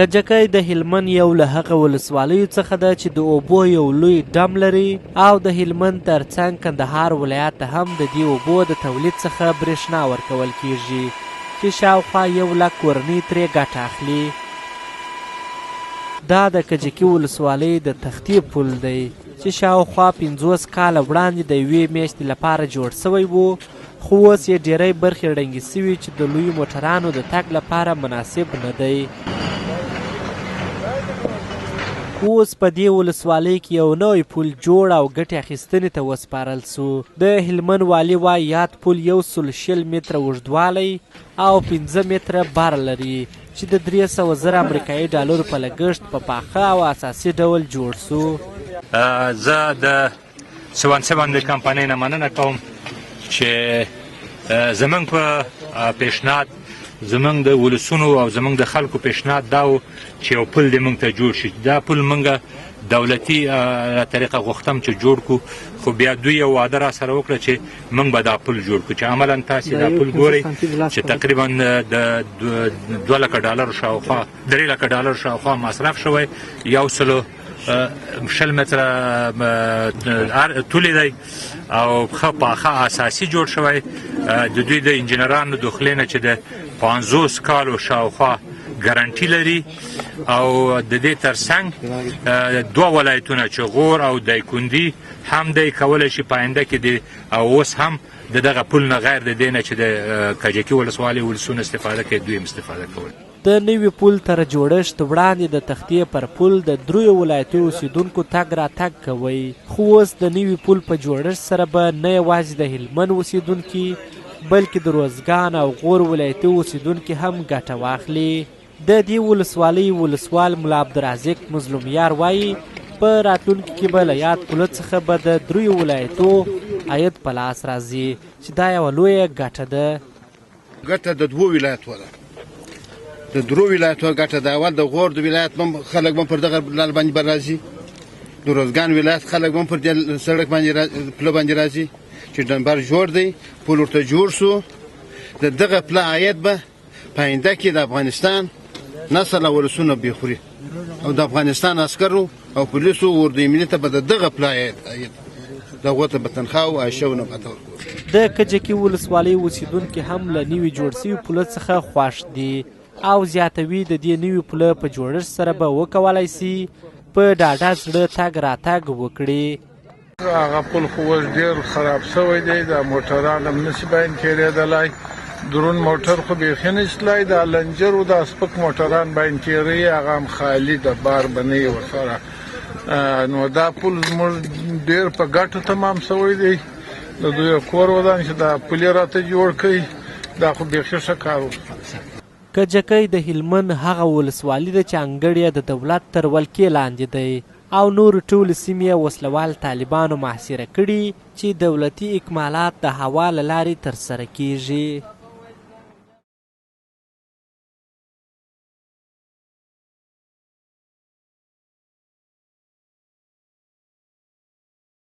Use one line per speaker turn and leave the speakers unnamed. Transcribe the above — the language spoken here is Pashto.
کجکۍ د هلمند یو له هغه ولسوالیو څخه ده چې د اوبو یو لوی ډم لري او د هلمند ترڅنګ کندهار ولایت ته هم د دې اوبو د تولید څخه برېښنا ورکول کیږي چې شاوخوا یو لک کورنۍ ترې ګټه اخلي. دا د کجکي ولسوالۍ د تختې پل دی چې شاوخوا 50 کاله وړاندې د یوې میاشتې لپاره جوړ شوی و، خو اوس یې ډیری برخې ړنګې شوي چې د لویو موټرانو د تګ لپاره مناسب نه دی. اوس په دې ولسوالۍ کې یو نوی پل جوړ او ګټې اخیستنې ته وسپارل شو. د هلمند والي وایي یاد پل 120 متره اوږدوالی او 5 متره بر لري چې د 300,000 امریکایي ډالرو په لګښت په پاخه او اساسي ډول جوړ شو.
زه د 77 د کمپنۍ نه مننه کوم چې زمونږ په پیشنهاد، زمونږ د ولسونو او زمونږ د خلکو پیشنهاد دا و چې یو پل دې مونږ ته جوړ شي. دا پل مونږ دولتي طریقه غوښتم چې جوړ کړو، خو بیا دوی یو وعده را سره وکړه چې مونږ به دا پل جوړ کړو، چې عملا تاسې دا پل ګورئ چې تقریبا د 2 لکه ډالر شاوخوا، 3 لکه ډالر شاوخوا مصرف شوی، 120 متره طولې دی او ښه پاخه اساسي جوړ شوی. د دوی د انجینرانو د خولې نه چې د 50 کالو شاوخوا ګارانټي لري، او د دې ترڅنګ دوه ولایتونه چې غور او دایکندي هم دی کولی شي په آینده کې د او اوس هم د دغه پل نه غیر د دې نه چې د کجکي ولسوالۍ ولسونه استفاده کوي، دوی هم استفاده کوي.
د نوي پل تر جوړښت وړاندې د تختې پر پل د دریو ولایتي اوسېدونکو تګ راتګ کوي، خو اوس د نوي پل په جوړښت سره به نه یوازې د هلمند اوسېدونکي بلکې د روزګان او غور ولایتي اوسېدونکي هم ګټه واخلي. د دې ولسوالۍ ولسوال ملا عبدالرازق مظلومیار وایي په راتلونکي کې به له یاد پله څخه به د دریو ولایتو عاید په لاس راځي چې دا یوه لویه ګټه ده.
ګټه د دوو ولایتو ده، د درو ولایتو ګټه ده. اول د غور د ولایت هم خلک هم پر دغه لار باندې به راځي، د روزګان ولایت خلک هم پر دې سړک باندې پله باندې راځي چې ډنبر جوړ دی، پل ورته جوړ شو. د دغه پله عاید به په آینده کې د افغانستان نسل او ولسونه به خوري، او د افغانستان عسکرو او پولیسو اردو ملي ته به د دغه پله عاید دغو ته به تنخوا او عایشه او نفقه ورکول.
د کجکي ولسوالۍ اوسېدونکي هم له نوي جوړ شوي پله څخه خوښ دي او زیاتوي د دې نوي پله په جوړښت سره به وکولای شي په ډاډه زړه تګ راتګ وکړي.
هغه پل خو اوس ډېر خراب شوی دی، دا موټران هم نشي باندې تېرېدلی، درون موټر خو بیخي نشي تلای، دا لنجر او دا سپک موټران باندې تېروي، هغه هم خالي ده، بار به نه وي ورسره. نو دا پل زموږ ډېر په ګټه تمام شوی دی. د دوی کور ودان چې دا پل یې راته جوړ کړي، دا خو بیخي ښه کار و.
کجکۍ د هلمند هغه ولسوالي ده چې انګړ یې د دولت تر ولکې لاندې دی او نورې ټولې سیمې یې وسلهوال طالبانو محاصره کړي چې دولتي اکمالات د هوا له لارې ترسره کیږي.